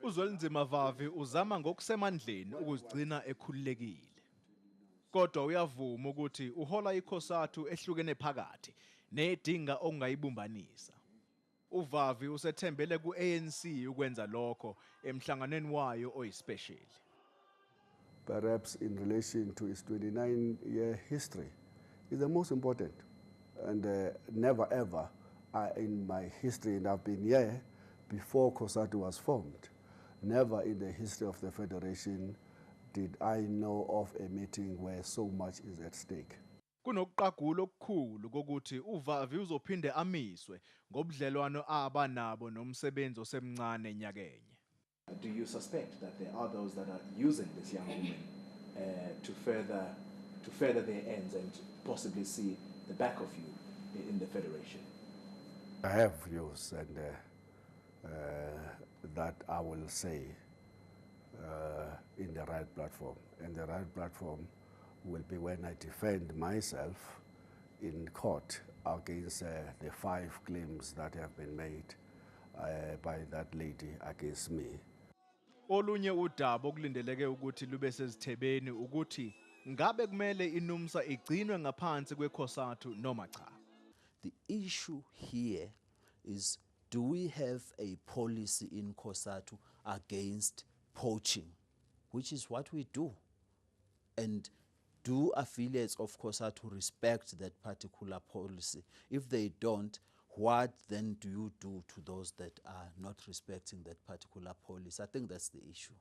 UZwelinzima Vavi uzama ngokusemandleni ukuzigcina ekhululekile. Kodwa uyavuma ukuthi uhola iCOSATU ehlukene phakathi nedinga okungayibumbanisa. UVavi usethembele ku-ANC ukwenza lokho emhlanganweni wayo oyispesheli. Perhaps in relation to its 29-year history, is the most important. And never ever in my history, and I've been here before COSATU was formed, never in the history of the Federation did I know of a meeting where so much is at stake. Kunokuqagula okukhulu kokuthi uVavi uzophinde amiswe ngobudlelwano abanabo nomsebenzi osemncane nyakenye. Do you suspect that there are those that are using this young woman to further their ends and possibly see the back of you in the federation? I have views, and that I will say in the right platform. And the right platform will be when I defend myself in court against the five claims that have been made by that lady against me. Olunye udaba okulindeleke ukuthi lube sezithebeni ukuthi ngabe kumele iNUMSA igcinwe ngaphansi kweCOSATU noma cha. The issue here is, do we have a policy in COSATU against poaching, which is what we do? And do affiliates of COSATU respect that particular policy? If they don't, what then do you do to those that are not respecting that particular policy? I think that's the issue.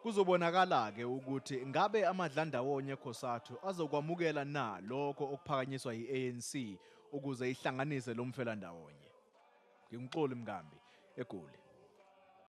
Kuzobonakala ke ukuthi ngabe amadlandawonye eCOSATU azokwamukela na lokho okuphakanyiswa yiANC ukuze ihlanganise lo mfelandawonye. NginguXoli Mngambi, eGoli.